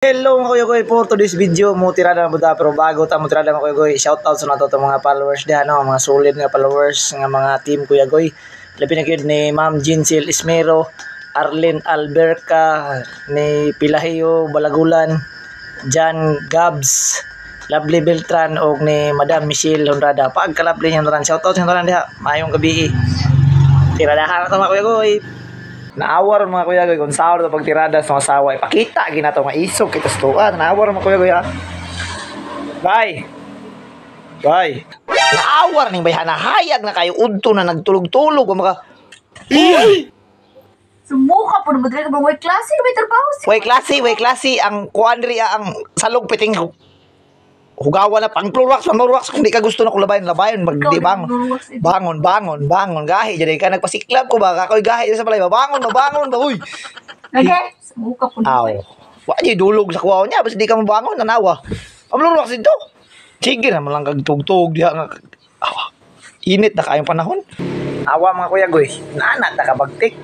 Hello, mga kuya goy, for today's video mo tirada na buda, pero bago ta mo tirada, mga kuya goy, shout out sa nato itong mga followers diha, no, mga solid nga followers nga mga team Kuya Goy. Labi na gyud ni Ma'am Jincel Ismero, Arlene Alberca, ni Pilahio Balagulan, Jan Gabs, Lovely Beltran og ni Madam Michelle Honrada. Pagka-lovely niya tanan. Shout out sa tanan diha. Maayong gabi. Tiradahan na to, mga kuya goy. Naawa ron, mga kuya goy, kung sawar to pagtirada sa mga sawa. Ipakita gina to nga isog kita sa tuwa. Naawa ron, mga kuya goy, ha. Bye. Bye. Naawa ning bayhana, hayag na kayo udto na nagtulog-tulog o maka Sumuka po naman ka bang way klase may trabaho si. Way klase, way klase ang kuan diri ah, ang salog piting hugawan na pang Clorox, pang Clorox kung di ka gusto na kung labayon, labayon mag di bangon. Bangon, bangon, bangon, gahi jadi ka nagpasiklab ko ba kakoy gahi sa balay, bangon, bangon ba, uy. Okay. Sumuka po Aw. Wa di dulog sa kuwaw niya basta di ka mabangon, tanawa. Ang Clorox dito. Sige naman lang kag tugtog diha nga. Aw. Init na kayong panahon. Awa, mga kuya goy, nana ta kabagtik.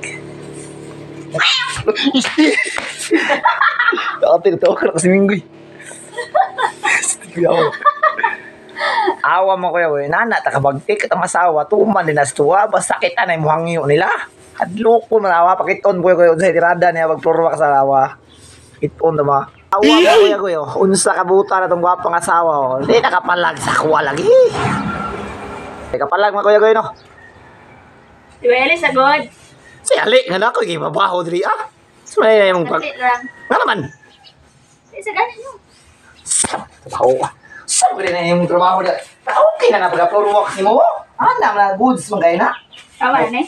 Ate, natawa ka na kasi minggoy. Sige ako. Awa mo, kuya goy, nana ta kabagtik at ang asawa, tuman din nas tuwa, basta kita na yung hangyo nila. Hadlok ko man awa, pakiton, kuya goy, unsay tirada niya, pagplorwa ka sa awa. Iton ta ba? Awa mo, kuya goy, oh, unsa ka buta na tong gwapang asawa, oh. Di nakapalag sa kuwa lagi. Di kapalag, mga kuya goy, no? Di ba Eli sagod? Si Ali, nga na ako, gibabaho diri ah. Sumay na yung pag. Saglit lang. Nga naman. Di sa ganin mo. Sa trabaho ka. Sa rin na yung trabaho na. Ah, okay na nga pag-floor walk ni mo. Ano na goods man kayo na. Tama na eh.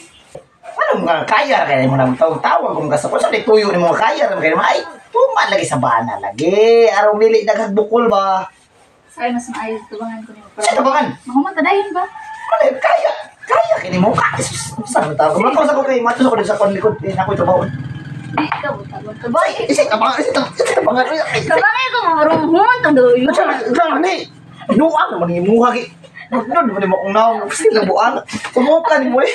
Ano mga kaya kaya mo nang tawag-tawag kung kasapon sa tuyo ni mo kaya naman kayo ay tuman lagi sa bana lagi. Arong dili naghagbukol ba. Sa mas maayos tubangan ko nimo. Sa tabangan. Mahuman ta dayon ba? Ano kaya kaya kini mo ka. Sa tawag ko sa ko kay mato sa ko sa kon likod din ako trabaho. Di ka buta. Tabay. Isa tabangan, isa tabangan. Tabangay ko marong human tang doyo. Ano ni? Nuang naman ni muha ki. Nudod naman ni mo kung naong sila buang. Sumuka ni mo eh.